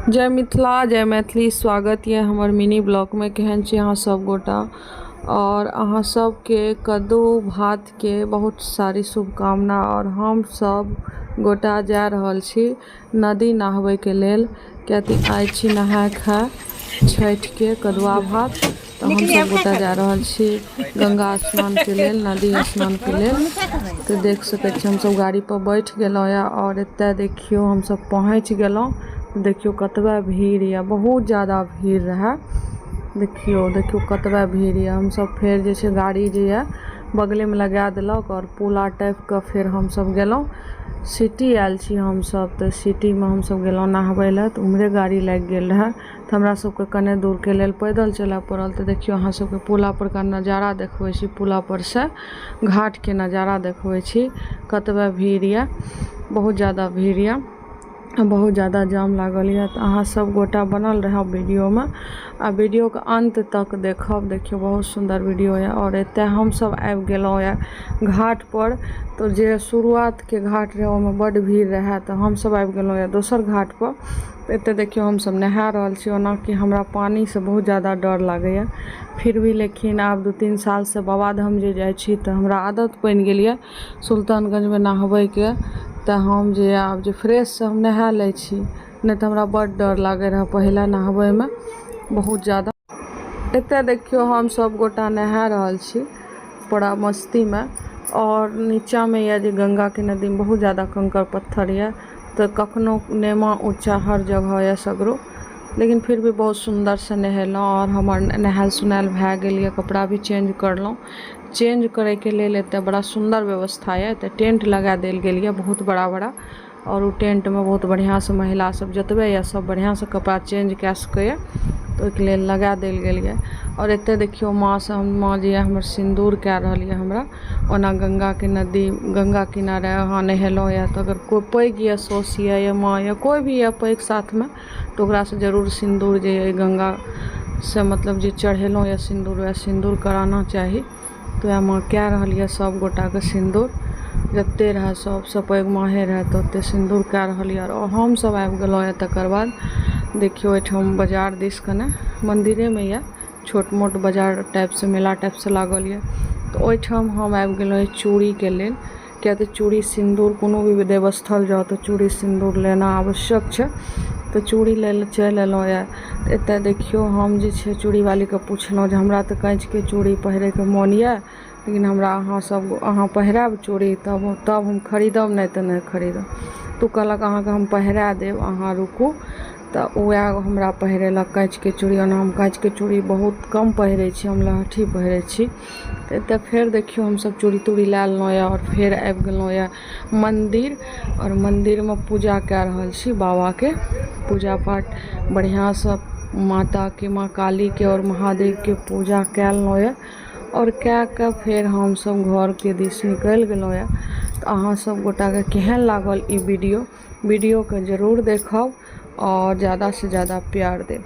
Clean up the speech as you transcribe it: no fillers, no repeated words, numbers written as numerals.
जय मिथिला जय मैथिली। स्वागत यऽ हमर मिनी ब्लॉगमे। केहन छी अहाँ सब गोटा? आओर अहाँ सबके कद्दू भातके बहुत सारी शुभकामना। आओर हम सब गोटा जा रहल छी नदी नहबैके लेल, कियाकि आइ छी नहाय खाय छठिके कदुआ भात। तऽ हमसब गोटा जा रहल छी गंगा स्नानके लेल, नदी स्नानके लेल। तऽ देख सकै छी, हमसब गाड़ीपर बैठ गेलहुँ यऽ। आओर एतऽ देखियौ, हमसब पहुँच गेलहुँ। देखियौ कतबा भीड़ यऽ, बहुत जादा भीड़ रहए। देखियौ, देखियौ कतबा भीड़ यऽ। हमसब फेर जे छै गाड़ी जे यऽ बगलेमे लगा देलक आओर पुला टपिके फेर हमसब गेलहुँ। सिटी आयल छी हमसब, तऽ सिटीमे हमसब गेलहुँ नहबै लए, तऽ उम्हरे गाड़ी लागि गेल रहए, तऽ हमरा सबके कने दूरके लेल पैदल चलऽ पड़ल। तऽ देखियौ, अहाँ सबके पुला परका नजारा देखबै छी, पुला परसँ घाटके नजारा देखबै छी। कतबा भीड़ यऽ, बहुत जादा भीड़ यऽ, बहुत जादा जाम लागल यऽ। तऽ अहाँ सब गोटा बनल रहब वीडियोमे आ वीडियोके अन्त तक देखब। देखियौ, बहुत सुन्दर वीडियो यऽ। आओर एतऽ हमसब आबि गेलहुँ यऽ घाट पर। तऽ जे शुरुआतके घाट रहै, ओहिमे बड्ड भीड़ रहै, तऽ हमसब आबि गेलहुँ यऽ दोसर घाट पर। एतऽ देखियौ, हमसब नहा रहल छी। ओनाकि हमरा पानिसँ बहुत जादा डर लागैए, फिर भी लेकिन आब 2-3 सालसँ बाबाधाम जे जाइ छी, तऽ हमरा आदत बनि गेल यऽ सुल्तानगंजमे नहबैके। तऽ हम जे आब जे फ्रेशसँ हम नहा लै छी, नहि तऽ हमरा बड्ड डर लागै रहै पहिले नहबैमे बहुत जादा। एतऽ देखियौ, हम सब गोटा नहा रहल छी बड़ा मस्तीमे। आओर नीचाँमे यऽ जे गंगाके नदीमे बहुत जादा कंकड़ पत्थर यऽ, तऽ कखनो नेमा ऊँचा हर जगह यऽ सगरो, लेकिन फिर भी बहुत सुन्दरसँ नहेलहुँ। आओर हमर नहायल सुनायल भए गेल यऽ, कपड़ा भी चेंज करलहुँ। चेंज करैके लेल एतऽ बड़ा सुन्दर व्यवस्था यऽ। एतऽ टेंट लगा देल गेल यऽ बहुत बड़ा बड़ा, आओर ओ टेंटमे बहुत बढ़िआँसँ महिला सब जतबे यऽ, सब बढ़िआँसँ कपड़ा चेंज कए सकैए, तऽ ओहिके लेल लगा देल गेल यऽ। आओर एतऽ देखियौ, माँ सब, माँ जे यऽ हमर सिन्दूर कए रहल यऽ हमरा। ओना गंगाके नदी, गंगा किनारे अहाँ नहेलहुँ यऽ, तऽ अगर कोइ पैघ यऽ, साउस यऽ या माँ यऽ, कोइ भी यऽ पैघ साथमे, तऽ ओकरासँ जरूर सिन्दूर जे यऽ गंगासँ मतलब जे चढ़ेलहुँ यऽ सिन्दूर, वएह सिन्दूर कराना चाही। तऽ वएह माँ कए रहल यऽ सब गोटाके सिन्दूर। जते रहए, सबसँ पैघ माहे रहए, तऽ ओते सिन्दूर कए रहल यऽ। आओर हमसब आबि गेलहुँ यऽ तकर बाद। देखियौ, एहिठाम बाजार दिस कने मन्दिरेमे यऽ छोट मोट बाजार टाइपसँ, मेला टाइपसँ लागल यऽ। तऽ ओहिठाम हम आबि गेलहुँ चूड़ीके लेल, किएक तऽ चूड़ी सिन्दूर, कोनो भी देवस्थल जाउ तऽ चूड़ी सिन्दूर लेना आवश्यक छै। तऽ चूड़ी लै लए चलि एलहुँ यऽ। तऽ एतऽ देखियौ, हम जे छै चूड़ीवालीके पुछलहुँ जे हमरा तऽ काँचके चूड़ी पहिरैके मोन यऽ, लेकिन हमरा अहाँ सब अहाँ पहिरायब चूड़ी तब तब हम खरीदब, नहि तऽ नहि खरीदब। तऽ ओ कहलक, अहाँके हम पहिरा देब, अहाँ रुकू। तऽ वएह हमरा पहिरेलक काँचके चूड़ी। ओना हम काँचके चूड़ी बहुत कम पहिरै छी, हम लहठी पहिरै छी। तऽ एतऽ फेर देखियौ, हमसब चूड़ी तूड़ी लए लेलहुँ यऽ आओर फेर आबि गेलहुँ यऽ मन्दिर, आओर मन्दिरमे पूजा कए रहल छी बाबाके। पूजा पाठ बढ़िआँसँ माताके, माँ कालीके आओर महादेवके पूजा कए लेलहुँ यऽ। आओर कए कऽ फेर हमसब घरके दिस निकलि गेलहुँ यऽ। तऽ अहाँ सब गोटाके केहन लागल ई वीडियो? वीडियोके जरूर देखब आओर ज्यादासँ ज्यादा प्यार देब।